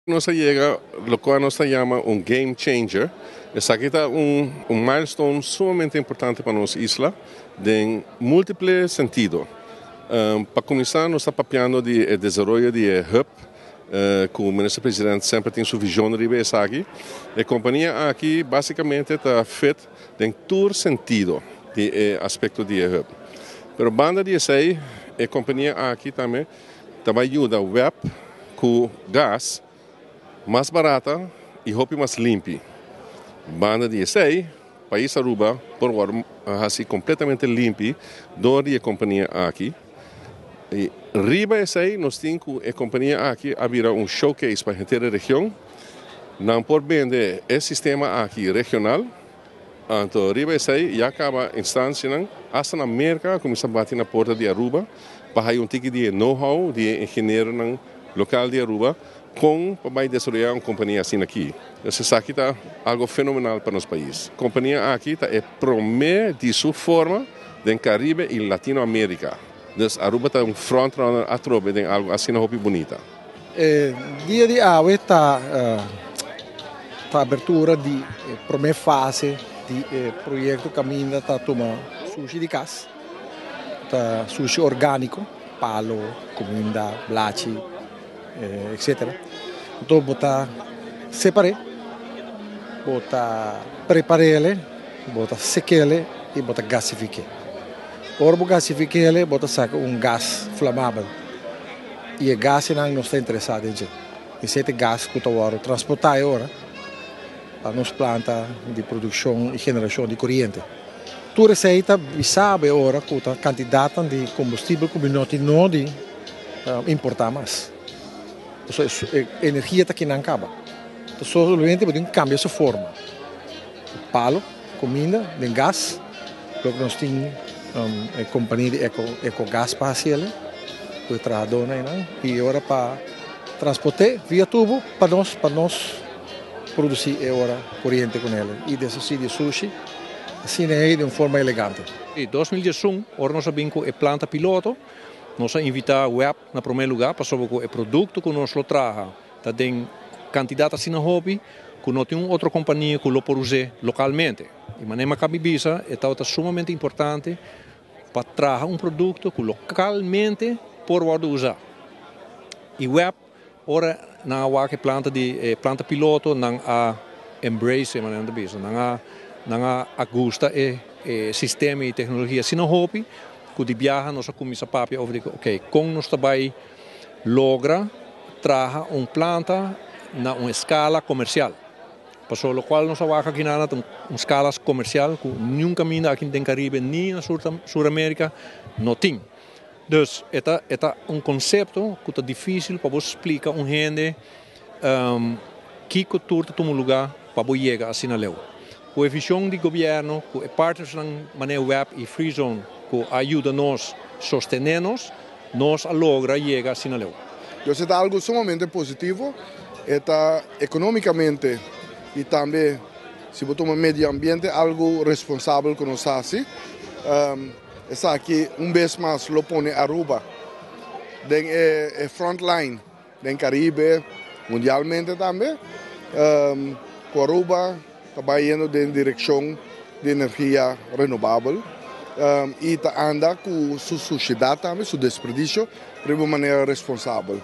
Nos a yega loke nos ta yama un game changer. Esaki ta un milestone sumamente importante pa nos isla den multiple sentido. Pa cuminsa, nos ta papiando di e desaroyo di e hub cu Minister President semper tin su vision riba esaki. E compania aki basicamente ta fit den tur sentido di e aspecto di e hub. Pero banda di esey, e compania aki tambe ta bay yuda WEB cu gas mas barata y hopi mas limpi. Banda di esey, pais Aruba por wordo haci completamente limpi door di e compania aki. Y riba esey nos tin cu e compania aki a bira un showcase pa henter e region. Nan por bende e sistema aki regional. Anto riba esey ya caba instancianan hasta na Merca a cuminsa bati na porta di Aruba pa haya un tiki di e know-how di e ingenieronan local di Aruba con pa bay desaroya un compania asina aki. Dus esaki ta algo fenomenal pa nos pais. Compania aki ta e prome di su forma den Caribe y Latino America. Dus Aruba ta un frontrunner atrobe den algo asina hopi bunita. E dia di awe ta ta abertura di e prome fase di e proyecto caminda ta tuma sushi di cas, ta sushi organico, palo, cuminda, blachi, etcetera. Anto bo ta separ'e, bo ta prepar'ele, bo ta sek'ele y bo ta gasifik'e. Ora bo gasifik'ele bo ta saca un gas flamabel. I e gasnan nos ta interesá den dje. Esei ta e gas ku ta wòrdu transportá e ora pa nos planta di produkshon i generashon di koriente. Tur esei ta bisa bo e ora ku ta kantidatnan di kombustibel ku mi no tin nodi importá mas. Pasobra e energia ta kinan kaba. Ta solamente bo tin ku kambia su forma. Palo, kuminda den gas. Loke nos tin e kompania di Ecogas pa hasi el ku e trahadónan einan i e ora pa transport'é via tubo pa nos pa nos produsí e ora koriente ku nel i deshasí di sushi asina ei den un forma elegante. I 2011 ora nos a bin ku e planta piloto nos a invitá web na promé lugá pasobra ku e produkto ku nos lo traha ta den kantidat asina hopi ku no tin un otro kompania ku lo por us'é lokalmente. I manera mi a kabi bisa, e tabata sumamente importante pa traha un produkto ku lokalmente por wòrdu usá. I web, ora nan a wak e planta di e planta piloto, nan a embrace e, manera nan ta bisa, nan a nan a gusta e e sistema i teknologia asina hopi ku di biaha nos a kuminsá papia over di ok, kon nos ta bai logra traha un planta na un eskala komersial. Pasobra lokual nos a wak aki nan ta un skala komersial ku niun kaminda aki den Karibe ni na Sur Amerika no tin. Dus e ta e ta un konsepto ku ta difisil pa bo splika un hende kiko tur ta tuma lugá pa bo yega asina leu. Ku e vishon di gobièrnu, ku e partnersnan manera web i Freezone ku a yuda nos sostené nos, nos a logra yega asina leu. Entonces e ta algo sumamente positivo, e ta economicamente y tambe si bo tuma medio ambiente algo responsabel cu nos haci. Esaki un bes mas lo pone Aruba den e front line den Caribe, mundialmente tambe, cu Aruba ta bay yendo den direccion di energia renobabel y ta anda cu su suciedad tambe, su desperdicio, riba un manera responsabel.